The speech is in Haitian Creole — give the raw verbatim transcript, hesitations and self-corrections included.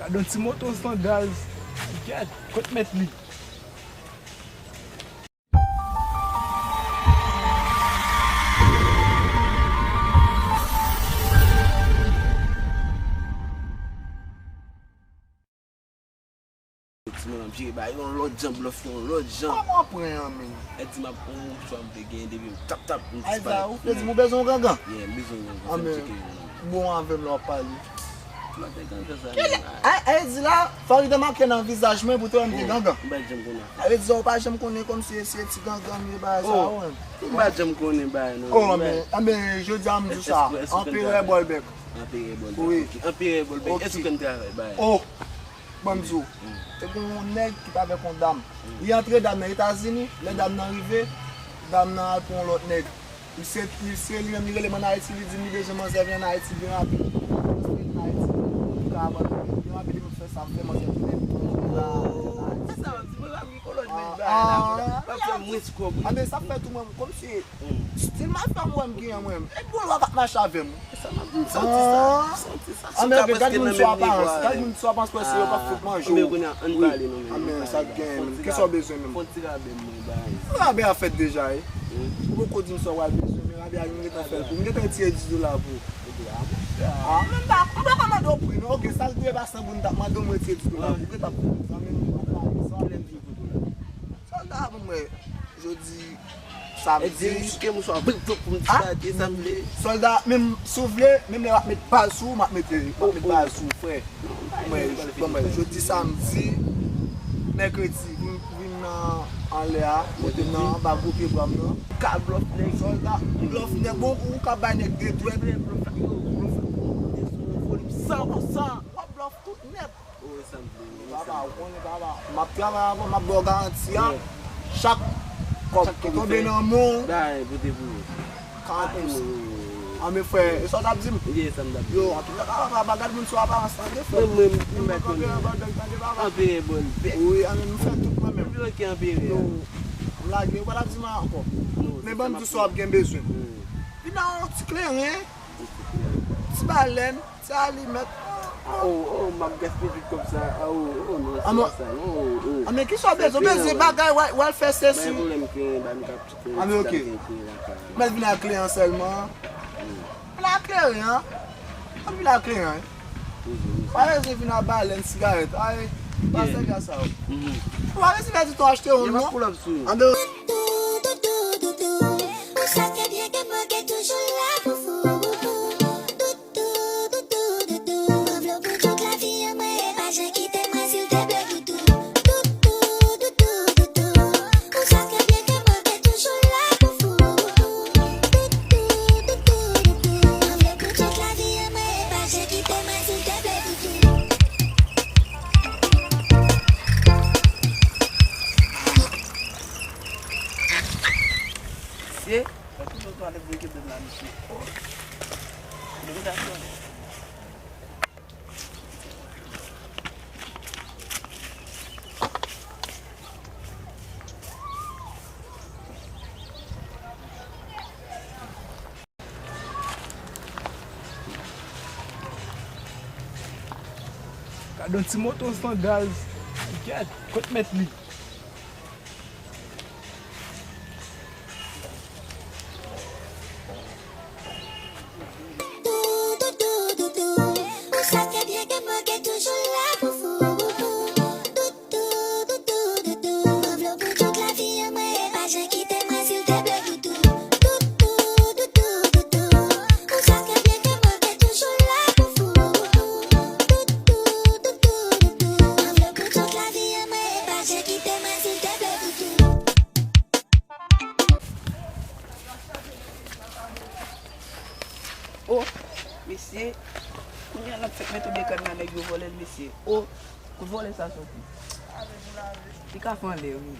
Gad yon ti moto sandal. Gad, kot mèt li? Timoun ap jere bay yon lòt jan, blòf yon lòt jan. Kòman pran an, men? Èdi m ap pran yon swa m te gen depi m tap tap, m disparèt. Ou te di m ou bezwen yon gangan? Yeah, m bezwen yon gangan, fè m tcheke yon. Bon avè m lè w ap pale. Lòt nèg gangan sa menm. Ay, ay, di la, fò w te make nan vizaj mwen pou te wè m te gangan. M pa t janm konnen. Ay, di sa, ou pa janm konnen kòmsi se ti gangan m ye bagay sa, wen. M pa t janm konnen bagay non. Oh, men, men, jodi a m di w sa, anperè bòlbèk. Anperè bòlbèk, ok. Anperè bòlbèk, èske w konn travay bagay? Oh, ban m di w, te gen yon nèg ki t avèk yon dam. Li antre dam nan Etazini, lè dam nan rive, dam nan al pran yon lòt nèg. Li se, li se li menm, li rele m ann Ayiti, li di m li bezwen manzè vin ann Ayiti byen rapid. Paske vin Ayiti, li ka abandone l byen rapid, li menm fè sa, fè manzè tounen. Sa w ap di, mwen pa gen kolòn menm bagay la, m ap fè mwens kòb wi. Anben, sa fè tou mwen, kòmsi, stil mafya m wè m genyen mwen. E bon lwa k ap mache avè m. Sa m ap di, m santi sa, m santi sa. Anben, ok, gad moun sou aparans, gad moun sou aparans, kwè se yo k ap fout manje w. Anben, kounye a, ann pale non, men. Anben, sa k genyen menm? Kisa w bezwen menm? Fon ti rabè mwen bay. Rabè a fèt deja, wi. Ou poko di m sa w al bezwen, men rabè a, m gentan fè l pou ou. M gentan retire dis dola pou ou. Ah, men m pa, m pa ka mande w pri non. Ok, sa l dwe ba san goud, m t ap mande w, m retire dis dola pou ou. Ou gentan fè l. Sa menm, m pa ka, sa lè m vin pou dola. Sòlda, bon, mwen, jodi samdi. Èdi m souke mouswa, brik, brik, pou m distraye, sa m vle. Sòlda, menm si w vle, menm lè w ap met bal sou ou, m ap mete, m ap met bal sou ou, frè. Mwen, bon, mwen, jodi samdi, mèkredi, vin, vin nan, anlè a, kote m nan, anba gwo pye bwa m nan. Ka blòf nèg. Sòlda, blòf nèg, bon, ou ka bay nèg de dwèt. Blòf la, yo, blòf la, kote sou yon foli, san pou san. W ap blòf tout nèt. Papa, ou konnen, papa, m ap travay avè w, m ap ba w garanti a. Chak kòb ki tonbe nan men w, bagay pote pou ou. Karant pou san. Anben, frè, e sa w t ap di m? Yo, antouka, papa, pa gad moun sou aparans, tande, frè. Mwen, mwen, mwen, mwen, anperè bòlbèk. Wi, anben, nou fè tout mwen menm. Yo, m lage, ou pa t ap di m ankò. Men ban m di w sa w ap gen bezwen. Vin ak yon ti kleren, ti balèn, ti alimèt. Oh, oh, m ap gaspiye tout kòb sa. Ah, oh, oh, non, se pa sa, non, oh, oh. Anben, kisa w bezwen? Bezwen bagay, w al, w al fè se si. Bay pwoblèm kleren, ba m kap. Anben, ok. Mèt vin ak kleren sèlman. Vin ak kleren, an. Vin ak kleren, wi. Pa bezwen vin ak balèn, sigarèt. Ay, pa sèvi a sa, wi. Ou pa bezwen pèdi tan achte yon, non. Anben, Doudou, doudou, doudou. Ou sa fè byen ke mwen ke toujou la pou ou. Doudou, doudou, doudou. Anvlop pou tout lavi an mwen, e pa jan kite mwen silteple doudou. Doudou, doudou, doudou. Ou sa fè byen ke mwen ke toujou la pou ou. Doudou, doudou, doudou. Anvlop pou tout lavi an mwen, e pa jan kite mwen silteple doudou. Mesye, sa ki lòt twalèt voye kite m la, mesye. Oh. Lè m ta konnen. Gad yon ti moto sandal. Gad, kot mèt li? Ou sa fè byen ke mwen ke toujou la pou ou. Doudou, doudou, doudou. Anvlop pou tout lavi an mwen, e pa jan kite mwen silteple doudou. Doudou, doudou, doudou. Ou sa fè byen ke mwen ke toujou la pou ou. Doudou, doudou, doudou. Anvlop pou tout lavi an mwen, e pa jan kite mwen silteple doudou. Oh, mesye, kounye a l ap fèk mete bèkàn nan nèg yo vòlè l, mesye. Oh, kout vòlè sa soti. Li ka fè anlè, wi.